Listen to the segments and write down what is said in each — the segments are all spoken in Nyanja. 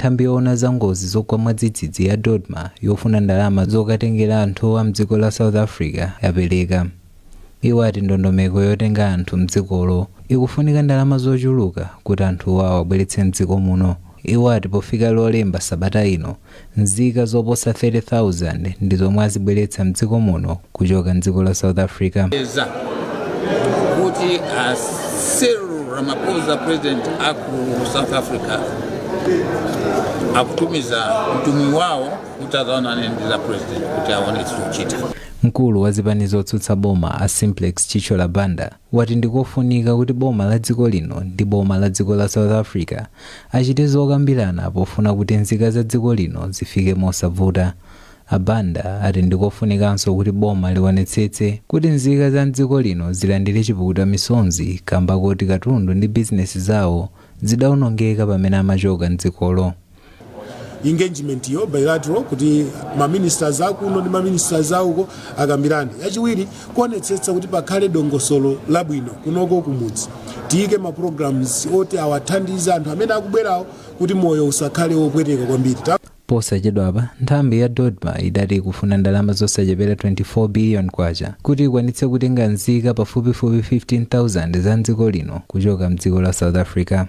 Nthambi yoona za ngozi zogwa mwadzidzidzi ya DoDMA yofuna ndalama zokatengera anthu a mdziko la South Africa yapereka. Iwo ati ndondomeko yotenga anthu mdzikolo ikufunika ndalama zochuluka kuti anthuwa awabweretse mdziko muno. Iwo ati pofika Lolemba sabata ino, nzika zoposa 30,000 ndi zomwe azibweretsa mdziko muno kuchoka mdziko la South Africa. Eza kuti a Cyril Ramaphosa, president aku South Africa, akutumiza mtumwi wawo kuti azaonane ndi za president kuti aone chochita. Mkulu wa zipani zotsutsa boma a Simplex Chithyola Banda wati ndikofunika kuti boma la dziko lino ndi boma la dziko la South Africa achite zokambirana pofuna kuti nzika za dziko lino zifike mosavuta. A Banda ati ndikofunikanso kuti boma lionetsetse kuti nzika za mdziko lino zilandire chipukuta misonzi kamba koti katundu ndi bizinesi zawo zidawonongeka pamene amachoka mdzikolo. Engagement yo bilateral, kuti ma ministers akuno ndi ma ministers auko akambirane. Yachiwiri, kuonetsetsa kuti pakhale dongosolo labwino kunoko kumudzi, tiyike ma programs oti awathandize anthu amene akubwerawo kuti moyo usakhale wopweteka kwambiri. Posachedwapa, nthambi ya DoDMA idati ikufuna ndalama zosachepera 24 billion kwacha kuti ikwanitse kutenga nzika pafupifupi 15,000 za mdziko lino kuchoka mdziko la South Africa.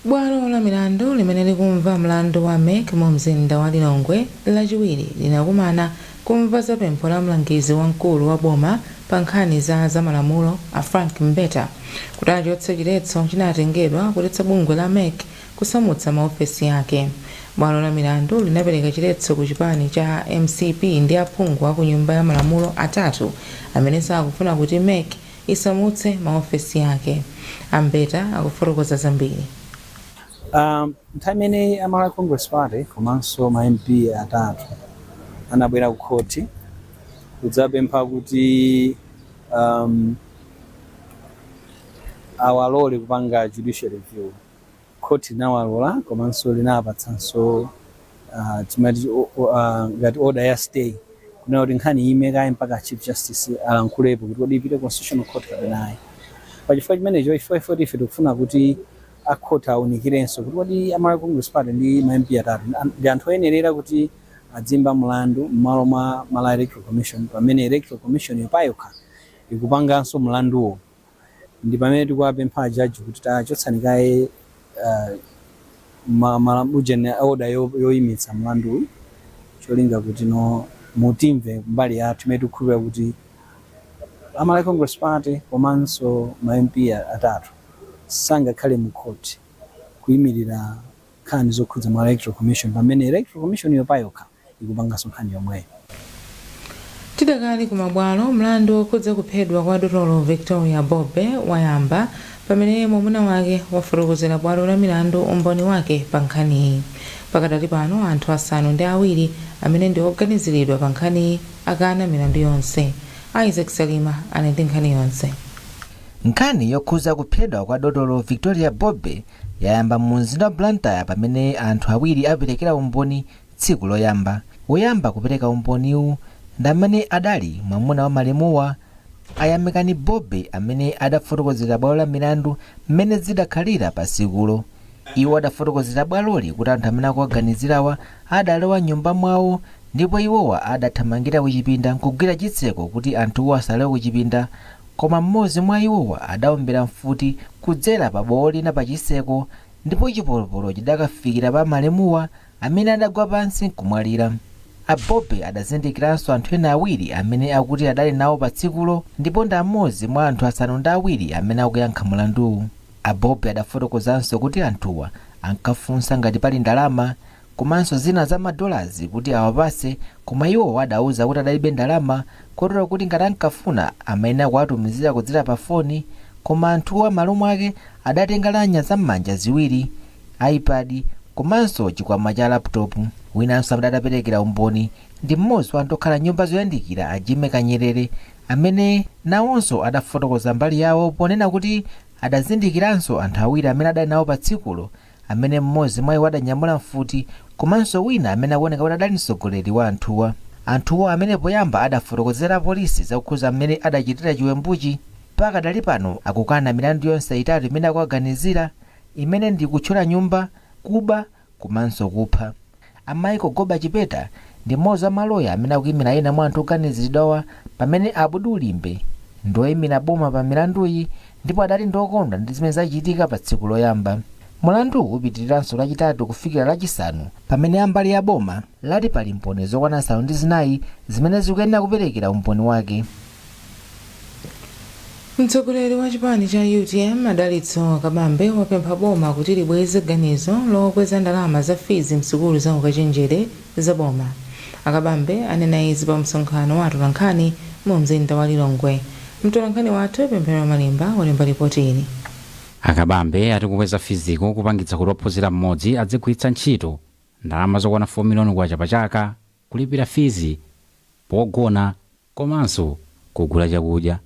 Bwalo la milandu limene likumva mlandu wa MEC mu mzinda wa Lilongwe Lachiwiri linakumana kumva za pempho la mlangizi wamkulu wa boma pa nkhani za zamalamulo a Frank Mbeta kuti achotse chiletso chinatengedwa kuletsa bungwe la MEC kusamutsa maofesi ake. Bwalo la milandu linapereka chiletso ku chipani cha MCP ndi aphungu aku Nyumba ya Malamulo atatu amene sakufuna kuti MEC isamutse maofesi ake. A Mbeta akufotokoza zambiri. Nthawi imene a Malawi Congress Party komanso ma MP atatu anabwera ku khoti kudzapempha kuti awalole kupanga judicial review, khoti linawalola komanso linapatsanso timati ngati order ya stay, kunena kuti nkhani ime kaye mpaka Chief Justice alankhulepo kuti kodi ipite Constitutional Court kapena ayi. Pachifukwa chimenecho, chifukwa ifoti ife tikufuna kuti akhoti awunikirenso kuti kodi a Malawi Congress Party ndi ma MP atatu ndi anthu oyenerera kuti adzimba mlandu m'malo mwa Malawi Electoral Commission, pamene Electoral Commission yopayokha ikupanganso mlanduwo, ndi pamene tikuwapempha ajaji kuti tachotsani kaye ujeni order yoyimitsa mlanduwu, cholinga kuti no mutimve mbali yathu imene tikukhulupirira kuti a Malawi Congress Party komanso ma MP atatu sangakhale mu court kuyimirira nkhani zokhudza Malawi Electoral Commission, pamene Electoral Commission yopayokha ikupanganso nkhani yomweyo. Tidakali ku mabwalo, mlandu wokhudza kuphedwa kwa Dotolo Victoria Bobe wayamba pamene mwamuna wake wafotokozera bwalo la milandu umboni wake pa nkhaniyi. Pakadali pano, anthu 7 amene ndi oganiziridwa pa nkhaniyi akana milandu yonse. Isaac Salima ali ndi nkhani yonse. Nkhani yokhudza kuphedwa kwa Dotolo Victoria Bobe yayamba mu mzinda wa Blantyre pamene anthu awiri aperekera umboni tsiku loyamba. Woyamba kupereka umboniwu ndi amene adali mwamuna wa malemuwa, Ayamikani Bobe, amene adafotokozera bwalo la milandu mmene zidakhalira pa tsikulo. Iwo adafotokozera bwaloli kuti anthu amene akuwaganizirawa adalowa nyumba mwawo ndipo iwowa adathamangira kuchipinda nkugwira chitseko kuti anthuwo asalowe kuchipinda, koma mmodzi mwa iwowa adawombera mfuti kudzera pa bowo lina pa chitseko ndipo chipolopolo chidakafikira pa malemuwa amene adagwa pansi nkumwalira. A Bobe adazindikiranso anthu ena awiri amene akuti adali nawo pa tsikulo ndipo ndi amodzi mwa anthu 7 amene akuyankha mlanduwu. A Bobe adafotokozanso kuti anthuwa ankafunsa ngati pali ndalama komanso zina za madolazi kuti awapase, koma iwo adauza kuti adalibe ndalama, kotero kuti ngati ankafuna amayenera kuwatumizira kudzera pa foni. Koma anthuwa m'malo mwake adatenga lamya zam'manja ziwiri, iPad komanso chikwama cha laptop. Winanso amene adaperekera umboni ndi mmodzi wa anthu okhala nyumba zoyandikira, a Jimmy Kanyerere, amene nawonso adafotokoza mbali yawo ponena kuti adazindikiranso anthu awiri amene adali nawo pa tsikulo, amene mmodzi mwa iwo adanyamula mfuti komanso wina amene akuoneka kuti adali mtsogoleri wa anthuwa. Anthuwa amene poyamba adafotokozera polisi zakukhuza mmene adachitira chiwembuchi, pakadali pano akukana milandu yonse itatu imene akuwaganizira, imene ndi kuthyola nyumba, Kuba komanso kupha. A Michael Goba Chipeta ndi mmodzi wa maloya amene akuyimira ena mwa anthu oganiziridwawa, pamene Abudu Limbe ndi oyimira boma pa milanduyi, ndipo adati ndiokondwa ndi zimene zachitika pa tsiku loyamba. Mulandu upitiriranso Lachitatu kufikira Lachisanu, pamene ambali ya boma lati pali mboni zokwana 4 zimene zikuyenera kuperekera umboni wake. Mtsogoleri wa chipani cha UTM, Adalitso Kabambe, wapempha boma kuti libweze ganizo lokweza ndalama za fizi msukulu za ukachenjede za boma. Akabambe anena izi pa msonkhano wa atolankhani mu mzinda wa Lilongwe. Mtolankhani wathu Pemphero Malimba walemba ripoti ili. Akabambe ati kukweza fiziko kupangitsa kuti ophunzira mmodzi adzigwiritsa ntchito ndalama zokwana 4 miliyoni kwacha pa chaka kulipira fizi, pogona komanso kugula chakudya.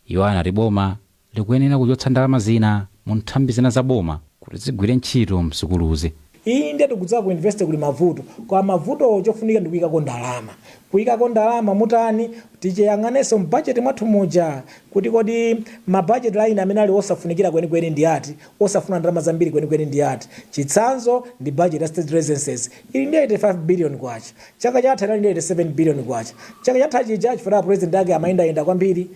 Iwo anati boma likuyenera kuchotsa ndalama zina mu nthambi zina za boma kuti zigwire ntchito msukuluzi. Iyi ndiye tikudziwa ku university kuli mavuto, kwa mavuto chofunika ndi kuyikako ndalama. Kuyikako ndalama mutani? Tichiyang'anenso mbudget mwathu muja kuti kodi ma budget line amene ali osafunikira kwenikweni ndi ati, osafuna ndalama zambiri kwenikweni ndi ati. Chitsanzo ndi budget ya state residences, ili ndi 85 billion kwacha. Chaka chatha inali ndi 87 billion kwacha. Chaka chatha chija, chifukwa president ake amayendayenda kwambiri,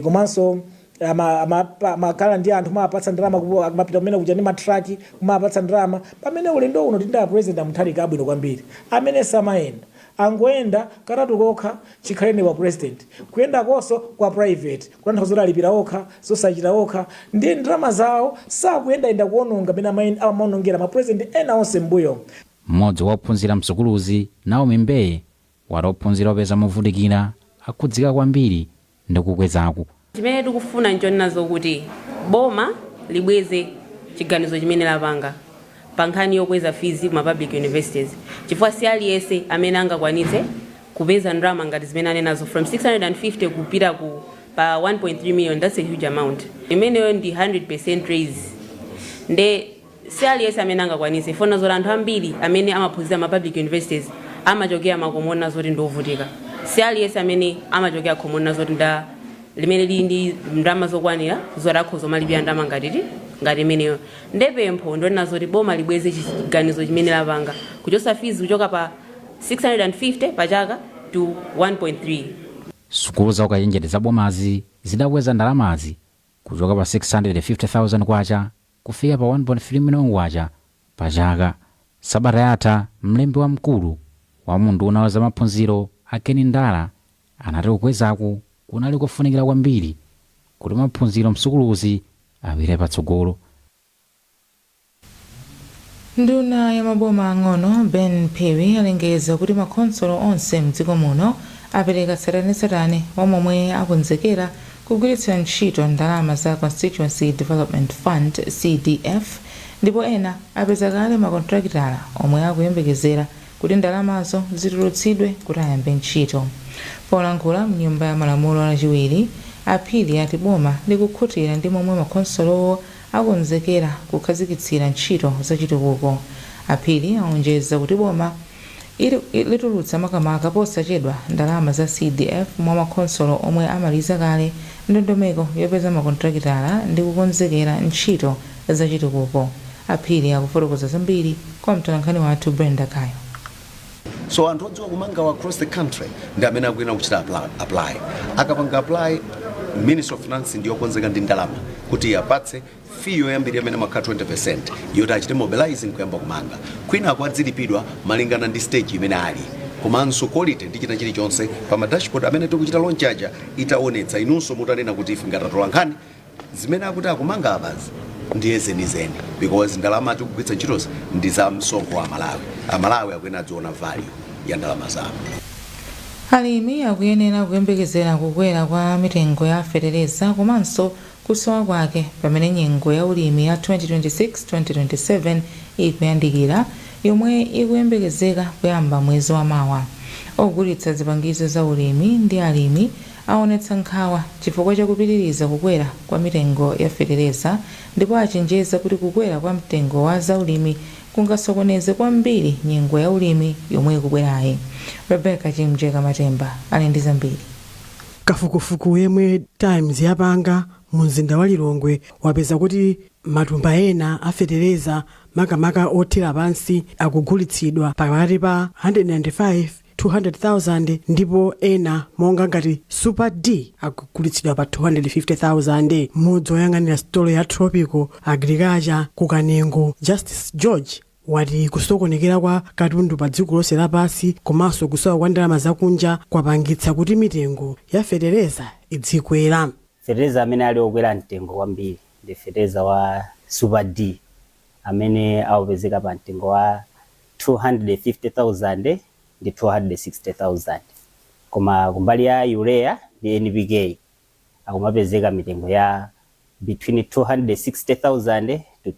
komanso amakhala ndi anthu, kumapatsa ndalama, amapita kumene kuja ndi matraki kumapatsa ndalama, pamene ulendo uno tinda President a Mutharika abwino kwambiri amene samayenda, angoyenda katatu kokha chikhaleni wa president, kuyenda konso kwa private, kutanthauza kuti alipira okha, zosachita okha ndi ndalama zawo, sakuyendayenda kuononga pamene amaonongera ma president ena onse m'mbuyo. Mmodzi wa ophunzira msukuluzi, Naomi Mbeye, wati ophunzira opeza movutikira akhudzika kwambiri ndi kukwezaku. Chimene tikufuna nchonena zokuti boma libweze chiganizo chimene lapanga pa nkhani yokweza fees kuma public universities, chifukwa si aliyense amene angakwanitse kupeza ndalama ngati zimene anenazo, from 650 kupita ku pa 1.3 million. That's a huge amount. Imeneyo ndi 100% raise, nde si aliyense amene angakwanitse. Fona zoti anthu ambiri amene amaphunzira ma public universities amachokera makomona zoti ndiovutika. Si aliyense amene amachokera khomona zoti nda limene lili ndi ndalama zokwanira zoti akhoza malipira ndalama ngati imeneyo. Ndepempho ndonena zoti boma libweze chiganizo chimene lapanga kuchosa fees kuchoka pa 650 pa chaka to 1.3. Sukulu za ukachenjede za bomazi zidakweza ndalamazi kuchoka pa 650,000 kwacha kufika pa 1.3 miliyoni kwacha pa chaka. Sabata yatha, mlembi wamkulu wa munduna wa zamaphunziro, a Ken Ndala, anati kukwezaku kunali kofunikira kwambiri kuti maphunziro msukuluzi apite patsogolo. Nduna ya maboma ang'ono, Ben Phiri, alengeza kuti makhonsolo onse mdziko muno apereka tsatanetsatane wa momwe akonzekera kugwiritsa ntchito ndalama za Constituency Development Fund, CDF, ndipo ena apeza kale makontrakitala omwe akuyembekezera kuti ndalamazo zitulutsidwe kuti ayambe ntchito. Polankhula mnyumba ya malamulo Lachiwiri, Aphiri ati boma likukhutira ndi momwe makhonsolowo akonzekera kukhazikitsira ntchito zachitukuko. Aphiri aonjeza kuti boma litulutsa makamaka posachedwa ndalama za CDF mwa makhonsolo omwe amaliza kale ndondomeko yopeza makontrakitala ndi kukonzekera ntchito zachitukuko. Aphiri akufotokoza zambiri kwa mtolankhani wathu Brenda Kayo. So anthu odziwa kumanga across the country ndi amene akuyenera kuchita apply. Akapanga apply, Ministry of Finance ndiyokonzeka ndi ndalama kuti iyapatse fee yoyambirira imene makhala 20% yoti achite mobilizing kuyamba kumanga. Kwina akuadzilipidwa malingana ndi stage imene ali, komanso quality ndi china chilichonse. Pa ma dashboard amene tikuchita launch aja itaonetsa, inunso mutanena kuti ife ngatatola nkhani zimene akuti akumanga apazi ndiye zenizeni, because ndalama tikugwiritsa ntchitozi ndi za msonkho wa Amalawi. Amalawi akuyenera adziona value ya ndalama zawo. Alimi akuyenera kuyembekezera kukwera kwa mitengo ya fetereza komanso kusowa kwake pamene nyengo ya ulimi ya 2026-2027 ikuyandikira, yomwe ikuyembekezeka kuyamba mwezi wa mawa. Ogulitsa zipangizo za ulimi ndi alimi aonetsa nkhawa chifukwa chakupitiriza kukwera kwa mitengo ya fetereza, ndipo achenjeza kuti kukwera kwa mtengo wa zaulimi kungasokoneze kwambiri nyengo ya ulimi yomwe ikubwerayi. Rebecca Chimjeka Matemba ali ndi zambiri. Kafukufuku yemwe Times yapanga mu mzinda wa Lilongwe wapeza kuti matumba ena afetereza Makamaka othira pansi akugulitsidwa pakati pa 195 200,000, ndipo ena monga ngati Super D akugulitsidwa pa 250,000. Mmodzi woyang'anira sitolo ya Tropical Agriculture ku Kanengo, Justice George, wati kusokonekera kwa katundu pa dziko lonse lapansi komanso kusowa kwa ndalama zakunja kwapangitsa kuti mitengo ya fetereza idzikwera. Fetereza amene ali okwera mtengo kwambiri ndi fetereza wa Super D amene akupezeka pa mtengo wa 250,000 ndi 260,000, koma kumbali ya urea ndi NPK akumapezeka mitengo ya between 260,000 to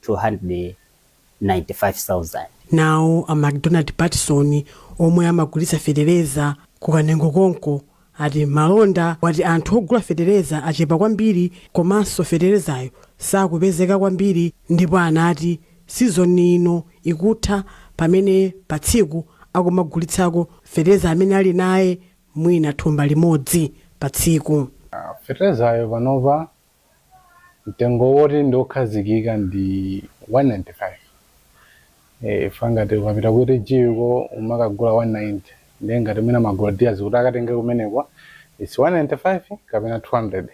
295,000. Nawo a McDonald Patterson omwe amagulitsa fetereza kuKanengo konko ati malonda wati anthu ogula fetereza achepa kwambiri, komanso feterezayo sakupezeka kwambiri, ndipo anati sizoni ino ikutha pamene pa tsiku akumagulitsako fetereza amene ali naye mwina thumba limodzi pa tsiku. Feterezayo panopa mtengo woti ndi okhazikika ndi 195. Ngati ukapita kuti jiko umakagula 190, ndiye ngati mwina magolodias kuti akatenge kumeneko it's 195 kapena 200,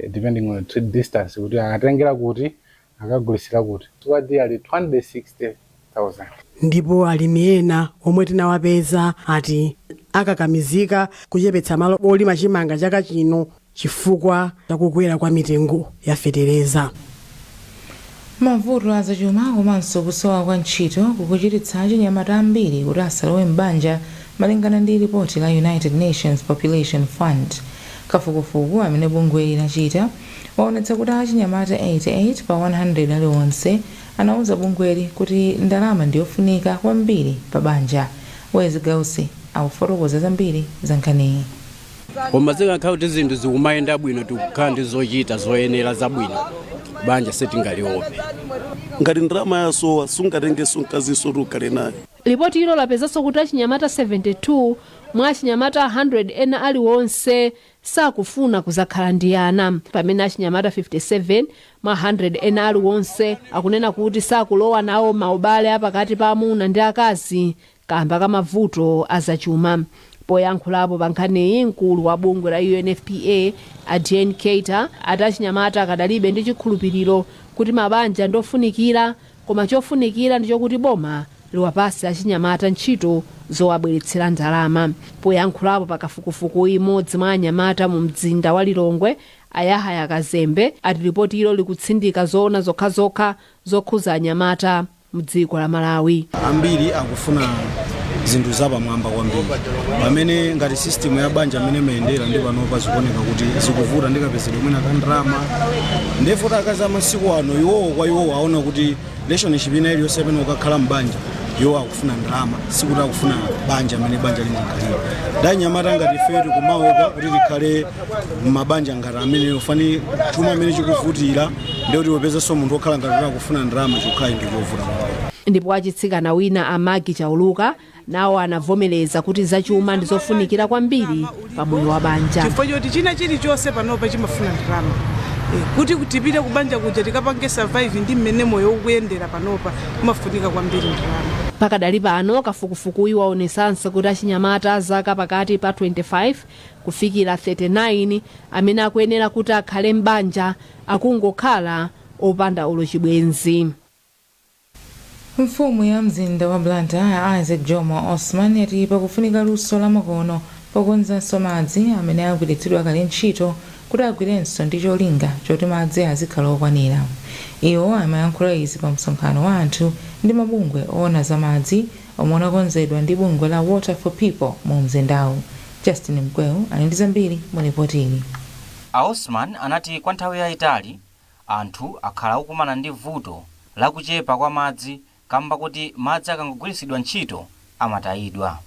depending on the distance kuti akatengera kuti akagulisira kuti. Super D ali 260,000. Ndipo alimi ena omwe tinawapeza ati akakamizika kuchepetsa malo olima chimanga chaka chino chifukwa chakukwera kwa mitengo ya fetereza. Mavuto azachuma komanso kusowa kwa ntchito kukuchititsa achinyamata ambiri kuti asalowe m'banja, malingana ndi ripoti la United Nations Population Fund. Kafukufuku amene bungweli lachita waonetsa kuti achinyamata 88 pa 100 aliwonse anauza bungweli kuti ndalama ndiyofunika kwambiri pa banja. Wezi Gausi akufotokoza zambiri za nkhaniyi. Koma zikakhala kuti zinthu zikumayenda bwino, tikukhala ndi zochita zoyenera zabwino, banja sitingaliope. Ngati ndalama yasowa, sungatengenso mkazinso kuti ukhale naye. Lipoti ilo lapezanso kuti achinyamata 72 mwa achinyamata 100 ena aliwonse sakufuna kuzakhala ndi ana, pamene achinyamata 57 mwa 100 ena aliwonse akunena kuti sakulowa nawo maubale apakati pa amuna ndi akazi kamba ka mavuto azachuma. Poyankhulapo pa nkhaniyi, mkulu wa bungwe la UNFPA a Jane Cater ati achinyamata akadalibe ndi chikhulupiriro kuti mabanja ndofunikira, koma chofunikira ndi chokuti boma liwapase achinyamata ntchito zowabweretsera ndalama. Poyankhulapo pa kafukufuku, imodzi mwa anyamata mu mzinda wa Lilongwe, Ayahaya Kazembe, ati ripoti ilo likutsindika zoona zokhazokha zokhuza anyamata mdziko la Malawi. Ambiri akufuna zinthu zapamwamba kwambiri, pamene ngati system ya banja amene imayendera ndi panopa zikuoneka kuti zikuvuta ndikapezedwe mwina ka ndalama. Ndefoti akazi amasiku ano, iwowo kwa iwowo aona kuti relationship ina iliyonse amene ukakhala mbanja, iwo akufuna ndalama, sikuti akufuna banja amene banja limakhalira. Ndanyamata ngati ife tikumaopa kuti tikhale mabanja ngati ameneyo, fani chuma amene chikuvutira, ndikuti upezanso munthu wokhala ngati kuti akufuna ndalama, chikukhala ndi chovuta kwambiri. Ndipo achitsikana wina, Amagi Chauluka, nawo anavomereza kuti zachuma ndizofunikira kwambiri pa moyo wa banja. Chifukwa choti china chilichonse panopa chimafuna ndalama. Kuti tipite kubanja kuja tikapange survive ndi mmene moyo ukuyendera panopa, kumafunika kwambiri ndalama. Pakadali pano kafukufukuyu waonesanso kuti achinyamata zaka pakati pa 25 kufikira 39 amene akuyenera kuti akhale m'banja akungokhala opanda olo chibwenzi. Mfumu ya mzinda wa Blantyre, Isaac Jomo Osman, yati pakufunika luso lamakono pokonzanso madzi amene agwiritsidwa kale ntchito kuti agwirenso ndi cholinga choti madzi azikhala okwanira. Iwo amayankhula izi pa msonkhano wa anthu ndi mabungwe oona za madzi omwe unakonzedwa ndi bungwe la Water for People mu mzindawu. Justin Mkweu ali ndi zambiri mu ripoti ili. A Osman anati kwa nthawi yayitali anthu akhala akukumana ndi vuto lakuchepa kwa madzi kamba kuti madzi akangogwiritsidwa ntchito amatayidwa.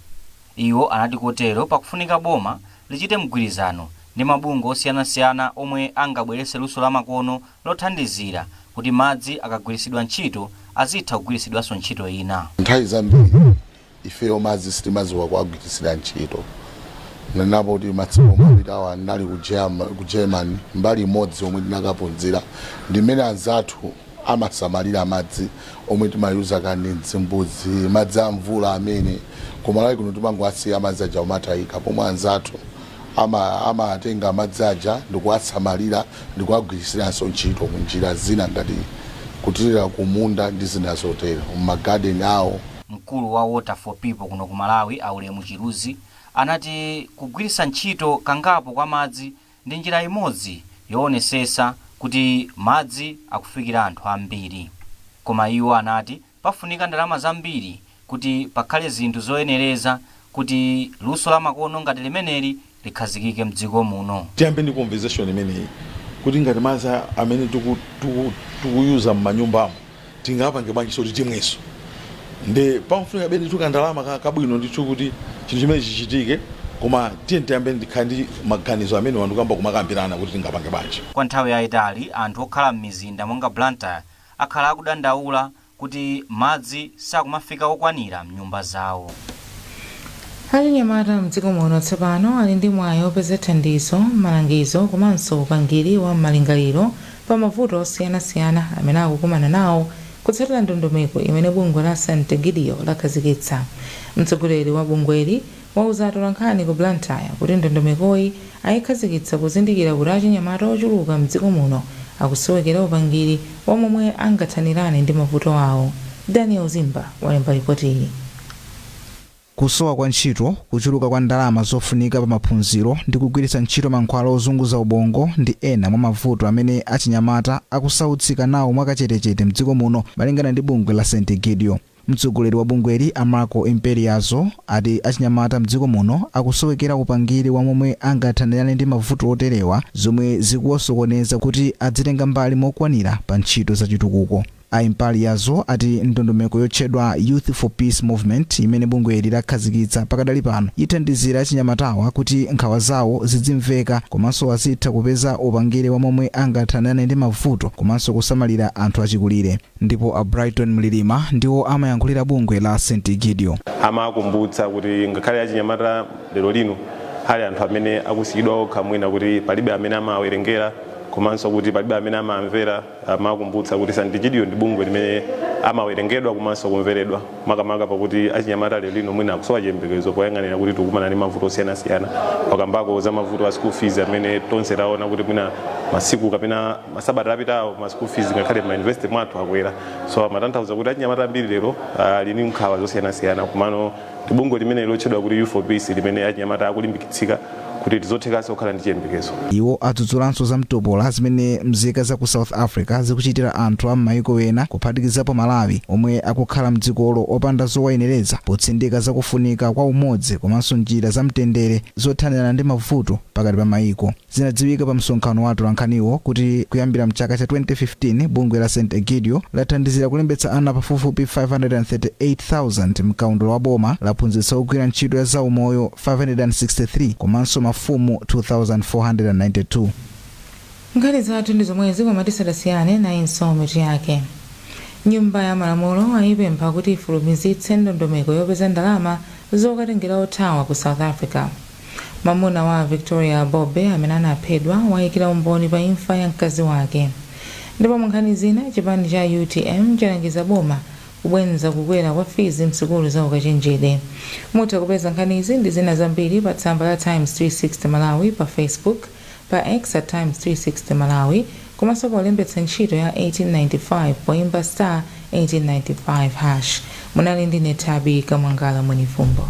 Iwo anati kotero pakufunika boma lichite mgwirizano ndi mabungwe osiyanasiyana omwe angabweretse luso lamakono lothandizira kuti madzi akagwiritsidwa ntchito azitha kugwiritsidwanso ntchito ina. Nthawi zambiri ifeyo madzi sitimaziwa kuagwiritsira ntchito. Nenapo kuti masiku omwe apitawa ndinali ku Germany. Mbali imodzi omwe ndinakaphunzira ndi mmene anzathu Amasamalira madzi omwe timayuza kani mzimbudzi, madzi a mvula amene kumalawi kuno timangowasiya madzi aja umatayika, pomwe anzathu amatenga madzi aja ndikuwasamalira ndikuwagwiritsiranso ntchito munjira zina ngati kuthirira kumunda ndi zina zotero mumagadeni awo. Mkulu wa Water for People kuno ku Malawi, Aulemu Chiluzi, anati kugwiritsa ntchito kangapo kwa madzi ndi njira imodzi yoonesesa kuti madzi akufikira anthu ambiri, koma iwo anati pafunika ndalama zambiri kuti pakhale zinthu zoyenereza kuti luso la makono ngati limeneli likhazikike mdziko muno. Tiyambe ndi conversation imeneyi kuti ngati madzi amene tikuyuza m'manyumbamo tingapange bwanji kuti timweso, ndi pamafunika beni tukandalama kabwino ndithu kuti chinthu chimene chichitike, koma tiye tiyambe ndikhale ndi maganizo amene wanthu kamba kumakambirana kuti tingapange bwanji. Kwa nthawi yayitali anthu okhala m'mizinda monga Blantyre akhala akudandaula kuti madzi sakumafika okwanira mnyumba zawo. Achinyamata mdziko muno tsopano ali ndi mwayi opeza thandizo, malangizo komanso upangiri wa malingaliro pa mavuto osiyanasiyana amene akukumana nawo kutsatira ndondomeko imene bungwe la Sant'Egidio lakhazikitsa. Mtsogoleri wa bungweli wauza atolankhani ku Blantyre kuti ndondomekoyi ayikhazikitsa kuzindikira kuti achinyamata ochuluka mdziko muno akusowekera upangiri wa momwe angathanirane ndi mavuto awo. Daniel Zimba walemba ripoti iyi. Kusowa kwa ntchito, kuchuluka kwa ndalama zofunika pa maphunziro ndi kugwiritsa ntchito mankhwala ozunguza ubongo ndi ena mwa mavuto amene achinyamata akusautsika nawo mwakachetechete mdziko muno, malingana ndi bungwe la St Egidio. Mtsogoleri wa bungweli, a Marco Imperiazo, ati achinyamata mdziko muno akusowekera upangiri wa momwe angathanirane ndi mavuto oterewa, zomwe zikuwasokoneza kuti adzitenga mbali mokwanira pa ntchito zachitukuko. A Imperiazo ati ndondomeko yotchedwa Youth for Peace Movement imene bungweli lakhazikitsa pakadali pano ithandizira achinyamatawa kuti nkhawa zawo zidzimveka komanso azitha kupeza upangiri wa momwe angathanirane ndi mavuto komanso kusamalira anthu achikulire. Ndipo a Brighton Mlilima ndiwo amayankhulira bungwe la St Egidio. Amakumbutsa kuti ngakhale achinyamata lero lino ali anthu amene akusiyidwa okha, mwina kuti palibe amene amawerengera komanso kuti palibe amene amamvera, amakumbutsa kuti St Egidio ndi bungwe limene amawerengedwa komanso kumveredwa, makamaka pakuti achinyamata lero lino mwina akusowa chiyembekezo poyang'anira kuti tikukumana ndi mavuto osiyanasiyana. Wakambako za mavuto a school fees amene tonse taona kuti mwina masiku kapena masabata apitawo ma school fees ngakhale ma university mwathu akwera. So amatanthauza kuti achinyamata ambiri lero ali ndi nkhawa zosiyanasiyana, komano ndi bungwe limene lotchedwa kuti Youth for Peace limene achinyamata akulimbikitsika kuti tizothekanso kukhala ndi chiyembekezo. Iwo adzudzulanso za mtopola zimene mzika za ku South Africa zikuchitira anthu a m'mayiko ena, kuphatikizapo Malawi, omwe akukhala mdzikolo opanda zowayenereza, potsindika zakufunika kwa umodzi komanso njira za mtendere zothanirana ndi mavuto pakati pa mayiko. Zinadziwika pa msonkhano wa atolankhaniwo kuti kuyambira mchaka cha 2015 bungwe la St Egidio lathandizira kulembetsa ana pafupifupi 538,000 mkaundula wa boma, laphunzitsa ogwira ntchito ya zaumoyo 563 komanso mafumu 2492. Nkhani zathu ndi zomwezi, koma tisadasiyane nayinso mitu yake. Nyumba ya Malamulo ayipempha kuti ifulumizitse ndondomeko yopeza ndalama zokatengera othawa ku South Africa. Mwamuna wa Victoria Bobe amene anaphedwa wayikira umboni pa imfa ya mkazi wake. Ndipo mu nkhani zina, chipani cha UTM chalangiza boma kubwenza kukwera kwa fees msukulu za ukachenjede. Mutha kupeza nkhanizi ndi zina zambiri pa tsamba la Times 360 Malawi pa Facebook, pa X at Times 360 Malawi, komanso polembetsa ntchito ya 1895 poimba *1895#. Munali ndi Netabi Kamwangala Mwenifumbo.